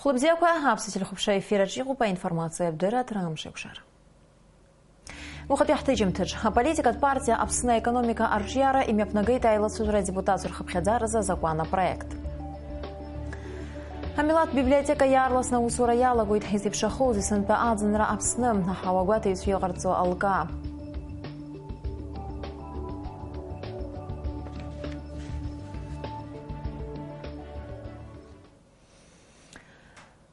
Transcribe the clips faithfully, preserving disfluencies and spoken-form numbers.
Хәлыбзиақәа, аԥсуа телехәаԥшра ефираҿ иҟоуп аинформациатә дырраҭара Амш еикәшара. Уахатәи ҳҭыжьымҭаҿ аполитикатә партиа Аԥсны аекономика арҿиара имҩаԥнагеит аилацәажәара адепутатцәа рхыԥхьаӡаразы азакәан апроект. Амилаҭ библиотека иаарласны аусура иалагоит, изеиԥшахоузеи сынтәа аӡынра Аԥсны, аҳауа гәаҭаҩцәа иҟарҵо алкаа.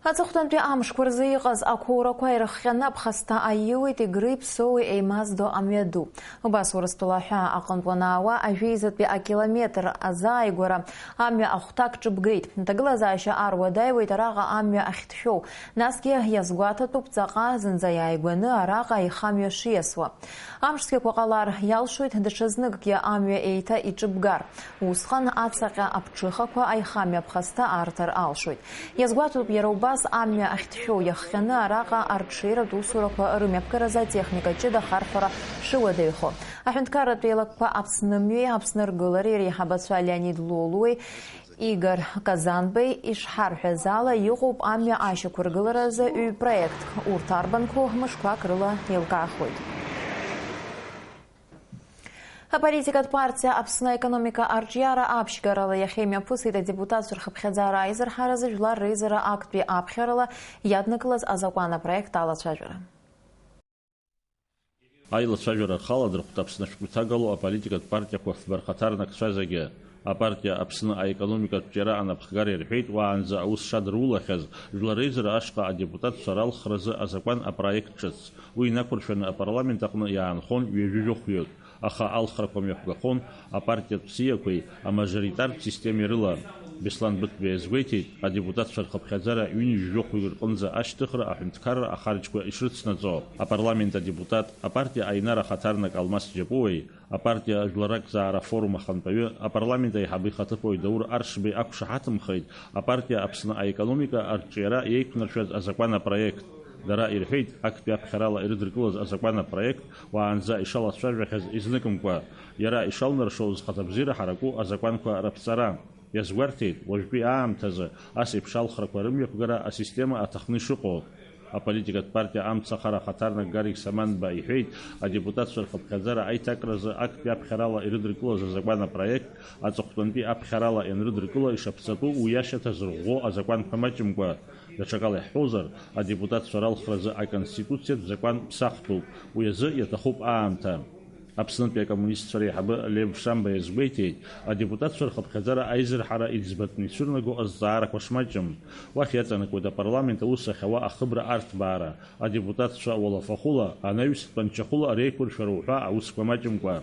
Аҵыхәтәантәи амшқәа рзы иҟаз ақәоурақәа ирыхҟьаны аԥхасҭа аиуеит Игреи Ԥсоуи еимаздо амҩаду. Убас Урыстәыла аҳәаа аҟынтә уанаауа, ажәеизатәи акилометр азааигәара амҩа ахәҭак ҿыбгеит. Аҭагылазаашьа ар уадаҩуеит араҟа амҩа ахьҭшәоу. Насгьы иазгәаҭатәуп ҵаҟа зынӡа иааигәаны араҟа аихамҩа шиасуа. Амш цәгьақәа ҟалар иалшоит даҽазныкгьы амҩа еиҭа иҿыбгар. Усҟан ацаҟьа аԥҽыхақәа аихамҩа аԥхасҭа аарҭар алшоит. Иазгәаҭатәуп иара убас амҩа ахьҭшәоу иахҟьаны араҟа арҽеиратә усурақәа рымҩаԥгаразы атехника ҷыда ахархәара шыуадаҩхо. Аҳәынҭқарратә еилакқәа Аԥсны мҩеи Аԥсны ргылареи реиҳабацәа Леонид Лолуеи Игор Казанбеи ишҳарҳәаз ала, иҟоуп амҩа ашьақәыргыларазы ҩ-проектк. Урҭ арбанқәоу мышқәак рыла еилкаахоит. Аполитикатә партиа Аԥсны аекономика арҿиара аԥшьгарала иахьа имҩаԥысит адепутатцәа рхыԥхьаӡара аизырҳаразы жәлар реизара актәи аԥхьарала иаднакылаз азакәан апроект алацәажәара. Аилацәажәара рхы аладырхәт Аԥсны ашәҟәы иҭагало аполитикатә партиақәа фба рхаҭарнакцәа зегьы. Апартиа Аԥсны аекономикатә ҿиара анапхгара ирҳәеит, уаанӡа аус шадырулахьаз, Жәлар реизара ашҟа адепутатцәа ралхразы азакәан апроект ҿыц. Уи инақәыршәаны апарламент аҟны иаанхон ҩажәи жәохәҩык, аха алхрақәа мҩаԥгахон апартиатә циақәеи амажоритартә системеи рыла. Беслан Быҭәба иазгәеиҭеит, адепутатцәа рхыԥхьаӡара ҩынҩажәи жәохәҩык рҟынӡа ашьҭыхра аҳәынҭқарра ахарџьқәа ишрыцнаҵо. Апарламент адепутат, апартиа Аинар ахаҭарнак Алмас Џьапуеи, апартиа Жәлар ракзаара афорум ахантәаҩы, апарламент аиҳабы ихаҭыԥуаҩ Даур Аршбеи ақәшаҳаҭымхеит апартиа Аԥсны аекономика арҿиара иеиқәнаршәаз азакәан апроект. Дара ирҳәеит, актәи аԥхьарала ирыдыркылаз азакәан апроект уаанӡа ишалацәажәахьаз изныкымкәа, иара ишалнаршоз хаҭабзиара ҳараку азакәанқәа раԥҵара. Иазгәарҭеит, уажәтәи аамҭазы ас еиԥш алхрақәа рымҩаԥгара асистема аҭахны ишыҟоу. Аполитикатә партиа Амцахара ахаҭарнак Гарик Саманба иҳәеит, адепутатцәа рхыԥхьаӡара аиҭакразы актәи аԥхьарала ирыдыркылаз азакәан апроект аҵыхәтәантәи аԥхьарала ианрыдыркыла ишаԥҵатәу уи ашьаҭа зырӷәӷәо азакәанқәа маҷымкәа. Даҽакала иаҳҳәозар, адепутатцәа ралхразы аконституциатә закәан ԥсахтәуп, уи азы иаҭахуп аамҭа. Аԥснытәи акоммунистцәа реиҳабы Лев Шамба иазгәеиҭеит, адепутатцәа рхыԥхьаӡара аизырҳара иӡбатәны ицәырнаго азҵаарақәа шмаҷым. Уахь иаҵанакуеит апарламент аус ахьауа ахыбра арҭбаара, адепутатцәа уалафахәыла, анаҩстә тәанчахәыла реиқәыршәара уҳәа аусқәа маҷымкәа.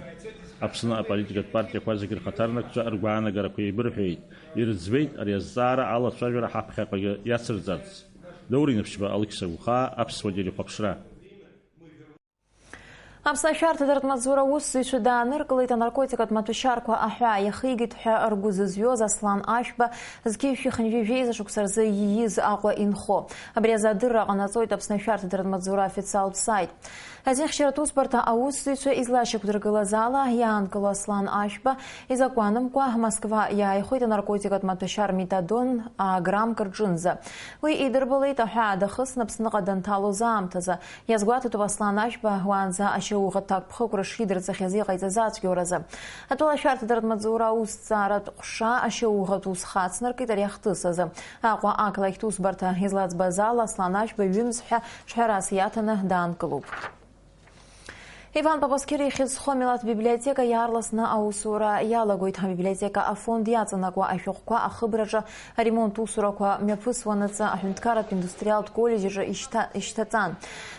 Аԥсны аполитикатә партиақәа зегьы рхаҭарнакцәа ргәаанагарақәа еибырҳәеит. Ирыӡбеит ари азҵаара алацәажәара ҳаԥхьаҟагьы иацырҵарц. Даур Инаԥшьба, Алықьса Гәхаа, Аԥсуа телехәаԥшра. Аԥсны ашәарҭадаратә маҵзура аусзуҩцәа дааныркылеит анаркотикатә маҭәашьарқәа аҳәаа иахигеит ҳәа ргәы зызҩуаз Аслан Ашәба зқьи жәшәи хынҩажәи жәеиза шықәса рзы ииз Аҟәа инхо. Абри азы адырра ҟанаҵоит Аԥсны ашәарҭадаратә маҵзура аофициалтә сайт. Азинхьчаратә усбарҭа аусзуҩцәа излашьақәдыргылаз ала, иаанкыло Аслан Ашәба изакәанымкәа Москва иааихәеит анаркотикатә маҭәашьар метадон аграммк рҿынӡа. Уи идырбалеит аҳәаа дахысны Аԥсныҟа данҭалоз аамҭазы. Иазгәаҭатәуп Аслан Ашәба уаанӡа ашьауӷа ҭакԥхықәра шидырҵахьаз иҟаиҵаз ацәгьоуразы. Атәыла ашәарҭадаратә маҵзура аусҭҵааратә ҟәша ашьауӷатә ус хацнаркит ари ахҭыс азы. Аҟәа ақалақьтә усбарҭа излаӡбаз ала, Аслан Ашәба ҩымз ҳәа ҿҳәарас иаҭаны даанкылоуп. Иван Папасқьыр ихьыӡ зху амилаҭ библиотека иаарласны аусура иалагоит. Абиблиотека афонд иаҵанакуа ашәҟәқәа ахыбраҿы аремонт усурақәа мҩаԥысуанаҵы аҳәынҭқарратә индустриалтә коллеџь аҿы ишьҭа-, ишьҭаҵан.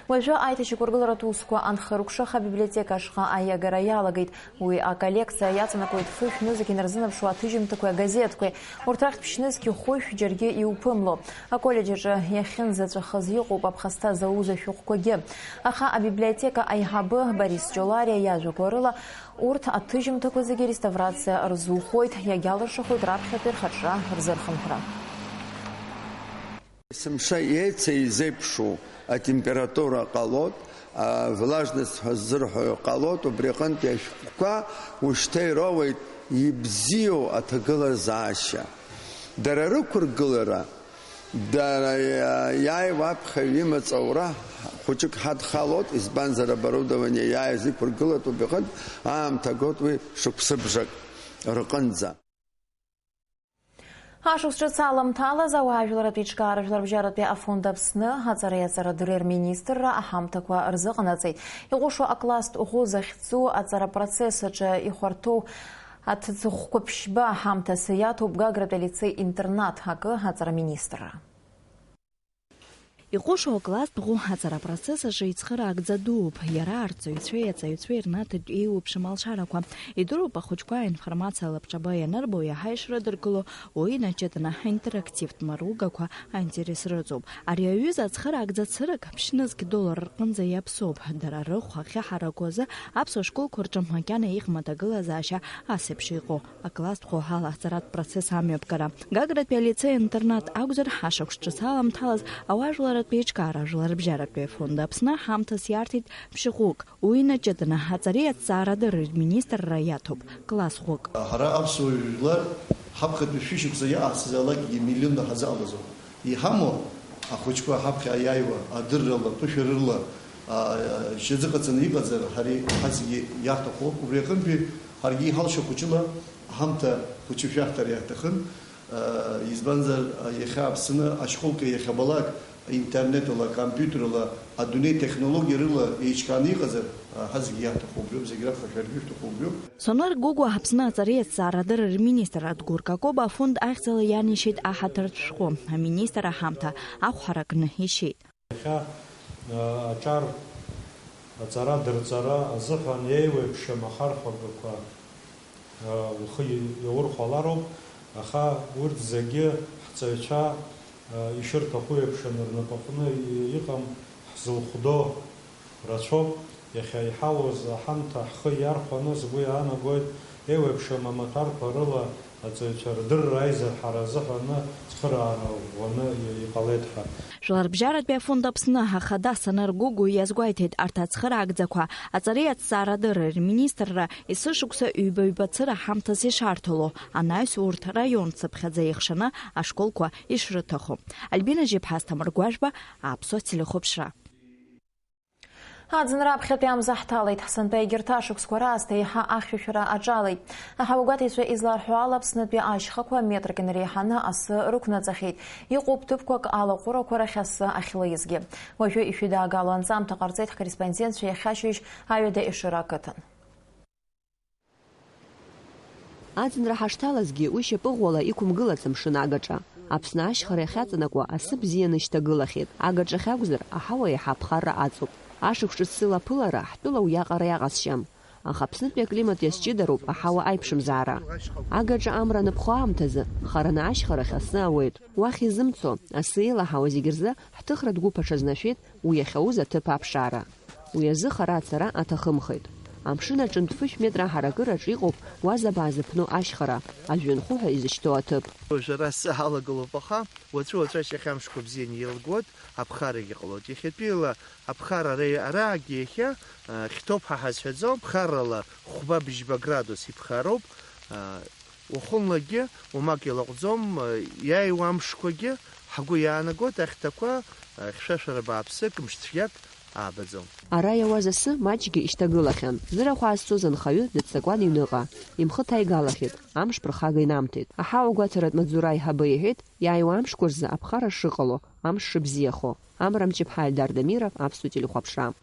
Уажәы аиҭашьақәыргыларатә усқәа анхыркәшаха абиблиотека ашҟа аиагара иалагеит. Уи аколлекциа иаҵанакуеит фышә нызқь инарзынаԥшуа аҭыжьымҭақәеи агазеҭқәеи. Урҭ рахьтә ԥшьнызқь хәышә џьаргьы иуԥымло. Аколлеџь аҿы иахьынӡаҵәахыз иҟоуп аԥхасҭа зауз ашәҟәқәагьы. Аха абиблиотека аиҳабы Борис Ҷолариа иажәақәа рыла, урҭ аҭыжьымҭақәа зегьы реставрациа рзухоит, иагьалыршахоит раԥхьатәи рхаҿра рзырхынҳәра. Есымша еицеизеиԥшу атемпература ҟалоит, а, влажность ҳәа ззырҳәо ҟалоит, убри аҟынтәи ашәҟәқәа ушьҭа ироуеит ибзиоу аҭагылазаашьа. Дара рықәыргылара, дара иа-, иааиуа аԥхьаҩ имаҵ аура хәыҷык ҳадхалоит, избанзар, оборудование иааиз иқәыргылоит, убри аҟынтә аамҭа гоит уи шықәсыбжак рҟынӡа. Ашықәс ҿыц аламҭалаз ауаажәларратә еиҿкаара жәларбжьаратәи афонд Аԥсны аҵареи аҵарадырреи рминистрра аҳамҭақәа рзыҟанаҵеит. Иҟәышу акласстә ӷәы захьӡу аҵара процесс аҿы ихәарҭоу аҭыӡхәқәа ԥшьба аҳамҭас иаҭоуп Гагратәи алицеи-интернат акы аҵара министрра. Иҟәышу акласстә ӷәы аҵара апроцесс аҿы ицхыраагӡа дууп. Иара арҵаҩцәеи аҵаҩцәеи рнаҭатә еиуеиԥшым алшарақәа. Идыруп ахәыҷқәа аинформациа лабҿаба ианырбо иаҳа ишрыдыркыло, уи инаҷыданы аинтерактивтә маругақәа аинтерес рыҵоуп. Ари аҩыза ацхыраагӡа цырак ԥшьнызқь доллар рҟынӡа иаԥсоуп. Дара рыхә ахьыҳараку азы аԥсуа школқәа рҿы макьана иҟам аҭагылазаашьа ас еиԥш иҟоу. Акласстә ӷәы ала аҵаратә процесс амҩаԥгара. Гагратәи алицеи-интернат акәзар, ашықәс ҿыц аламҭалаз ауаажәларратә еиҿкаара жәларбжьаратәи афонд Аԥсны ҳамҭас иарҭеит ԥшьыҟәык. Уи инаҷыданы аҵареи аҭҵаарадырреи рминистрра иаҭоуп класс ӷәык. Ҳара аԥсуа жәлар ҳаԥхьатәи шәышықәса иаҳзаалакгьы миллионла ҳазыҟалаӡом. Иҳамоу ахәыҷқәа ҳаԥхьа иааиуа адыррала, ԥышәарырла, а, шьаӡыҟаҵаны иҟаҵара ҳара ҳазегьы иаҳҭахуп. Убри аҟынтәи ҳаргьы иҳалшо хәыҷыла ҳамҭа хәыҷы шәаҳҭар иаҳҭахын. А, избанзар, а, иахьа Аԥсны ашколқәа иахьабалак интернетала, компиутерала, адунеи технологиарыла еиҿкааны иҟазар, а, ҳазегьы иаҳҭаху убриоуп, зегь раԥхьа шәаргьы ишәҭаху убриоуп. Сонар Гогәуа Аԥсны аҵареи аҭҵаарадырреи рминистр Адгәыр Какоба афонд ахьӡала ианишьеит аҳаҭыртә шәҟәы. Аминистр аҳамҭа ахә ҳаракны ишьеит. Иахьа, а, аҿар аҵара-дырҵара азыҳәан еиуеиԥшым ахархәагақәа, а, ухы иаурхәалароуп, аха урҭ зегьы ҳҵаҩцәа, а, ишырҭаху еиԥш рнапаҟны иҟам, ҳзылхәдо рацәоуп. Иахьа иҳауз аҳамҭа ҳхы иархәаны сгәы иаанагоит, еиуеиԥшым амаҭәарқәа рыла аҵаҩцәа рдырра аизырҳара азыҳәаны цхыраара ӷәӷәаны иҟалеит ҳәа. Жәларбжьаратәи афонд Аԥсны ахада Сонар Гогәуа иазгәеиҭеит, арҭ ацхыраагӡақәа аҵареи аҭҵаарадырреи рминистрра есышықәса ҩба-ҩба цыра ҳамҭас ишарҭало, анаҩс урҭ раион цыԥхьаӡа ихшаны ашколқәа ишрыҭаху. Альбина Жьеԥҳа, Асҭамыр Гәажәба, Аԥсуа телехәаԥшра. Аӡынра аԥхьатәи амза ҳҭалеит. Ҳсынтәа егьырҭ ашықәсқәа раасҭа еиҳа ахьшәашәара аҿалеит. Аҳауагәаҭаҩцәа изларҳәо ала, Аԥснытәи ашьхақәа метрк инреиҳаны асы рықәнаҵахьеит. Иҟоуп ҭыԥқәак алаҟәырақәа рахь асы ахьлеизгьы. Уажәы ишәыдаагало анҵамҭа ҟарҵеит ҳкорреспондентцәа иахьа ашьыжь Аҩада Ешыра ақыҭан. Аӡынра ҳашҭалазгьы уи шьапыӷәӷәала иқәымгылац амшын агаҿа. Аԥсны ашьхара иахьаҵанакуа асы бзианы ишьҭагылахьеит. Агаҿахь акәзар, аҳауа еиҳа аԥхарра аҵоуп. Ашықәс ҿыц сылаԥылара ҳтәыла уиаҟара иаҟазшьам. Аха Аԥснытәи аклимат иазҷыдароуп аҳауа аиԥшымзаара. Агаҿа амра аныԥхо аамҭазы, хараны ашьхарахь асы ауеит. Уахь изымцо, асы еилаҳауа зегь рзы ҳҭыхратә гәыԥ аҽазнашәеит, уи иахьауз аҭыԥ аԥшаара. Уи азы хара ацара аҭахымхеит. Амшын аҿынтә фышә метра аҳаракыраҿ иҟоуп уазабаа зыԥну ашьхара, ажәҩанхәы ҳәа изышьҭоу аҭыԥ. Уажә ара асы ҳалагылоуп, аха уаҵәы-уаҵәашьҭахь амшқәа бзианы еилгоит, аԥхарагьы ҟалоит. Иахьатәиала аԥхара ара, араагьы иахьа, а, хьҭоуп ҳәа ҳазҳәаӡом, ԥхаррала хәба-бжьба градус иԥхароуп, а, Уахынлагьы уамак илаҟәӡом, иааиуа амшқәагьы ҳгәы иаанагоит ахьҭақәа, хьшәашәара бааԥсык, мшцәгьак аабаӡом. Ара иауаз асы маҷгьы ишьҭагылахьан. Зырахә аазцоз анхаҩы дыццакуан иҩныҟа. Имхы ҭаигалахьеит, амш ԥырхага инамҭеит. Аҳауагәаҭаратә маҵзура аиҳабы иҳәеит, иааиуа амшқәа рзы аԥхара шыҟало, амш шыбзиахо. Амра Мҷыԥҳа, Ельдар Дамиров, Аԥсуа телехәаԥшра.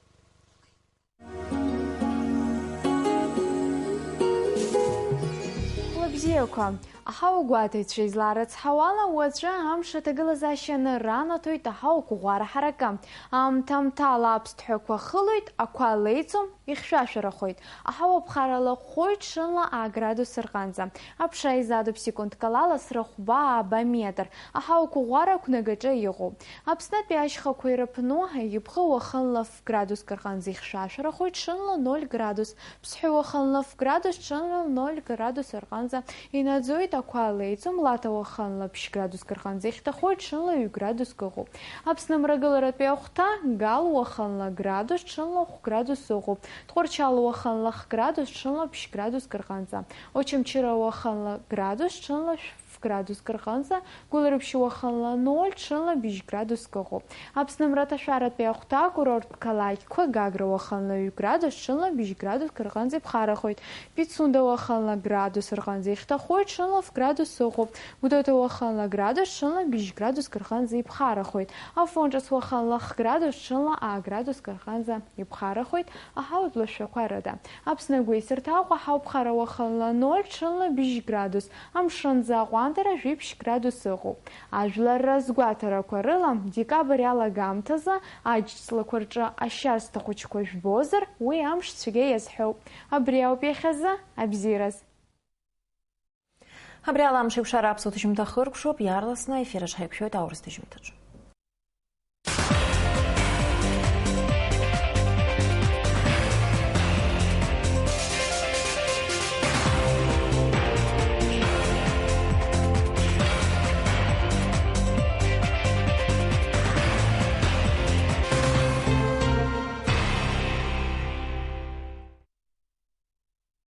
Аҳауа гәаҭаҩцәа изларыцҳауала, уаҵәы амш аҭагылазаашьа анаранаҭоит аҳауа қәыӷәӷәара ҳаракы. Аамҭа-аамҭала аԥсҭҳәақәа хылоит, ақәа леиӡом, ихьшәашәарахоит. Аҳауа ԥхара лаҟәхоит ҽынла аградус рҟынӡа. Аԥша изадуп секундк алала срахәба-ааба метр. Аҳауа қәыӷәӷәара ақәнагаҿы иҟоуп. Аԥснытәи ашьхақәа ирыԥну, ибӷа уахынла ф градуск рҟынӡа ихьшәашәарахоит, ҽынла ноль градус. Ԥсҳәы уахынла ф градус, ҽынла ноль градус рҟынӡа инаӡоит, ақәа леиӡом, Лаҭа уахынла ԥшь градуск рҟынӡа ихьҭахоит, ҽынла ҩ градуск ыҟоуп. Аԥсны мрагыларатәи ахәҭа, Гал уахынла градус, ҽынла хә градус ыҟоуп. Тҟәарчал уахынла х градус, ҽынла ԥшь градуск рҟынӡа. Очамчыра уахынла градус, ҽынла шә ф градуск рҟынӡа, Гәылрыԥшь уахынла ноль, ҽынла бжь градуск ыҟоуп. Аԥсны мраҭашәаратәи ахәҭа, акурорттә қалақьқәа, Гагра уахынла ҩ градус, ҽынла бжь градуск рҟынӡа иԥхарахоит. Пицунда уахынла градус рҟынӡа ихьҭахоит, ҽынла ф градус ыҟоуп. Гәдоуҭа уахынла градус, ҽынла бжь градуск рҟынӡа иԥхарахоит. Афон Ҿыц уахынла х градус, ҽынла а градуск рҟынӡа иԥхарахоит. Аҳауатә лашәақәа рыда. Аԥсны агәеисырҭа Аҟәа аҳауа ԥхара уахынла ноль, ҽынла бжь градус, амшынӡы аҟәандара жәиԥшь градус ыҟоуп. Ажәлар разгәаҭарақәа рыла, декабрь алагамҭазы аџьҵлақәа рҿы ашьазҭа хәыҷқәа жәбозар, уи амш цәгьа иазҳәоуп. Абри ауп иахьазы абзиараз. Абри ала амш еиқәшара аԥсуа ҭыжьымҭа хыркәшоуп, иаарласны аефир аҿы ҳаиқәшәоит аурыс ҭыжьымҭаҿы.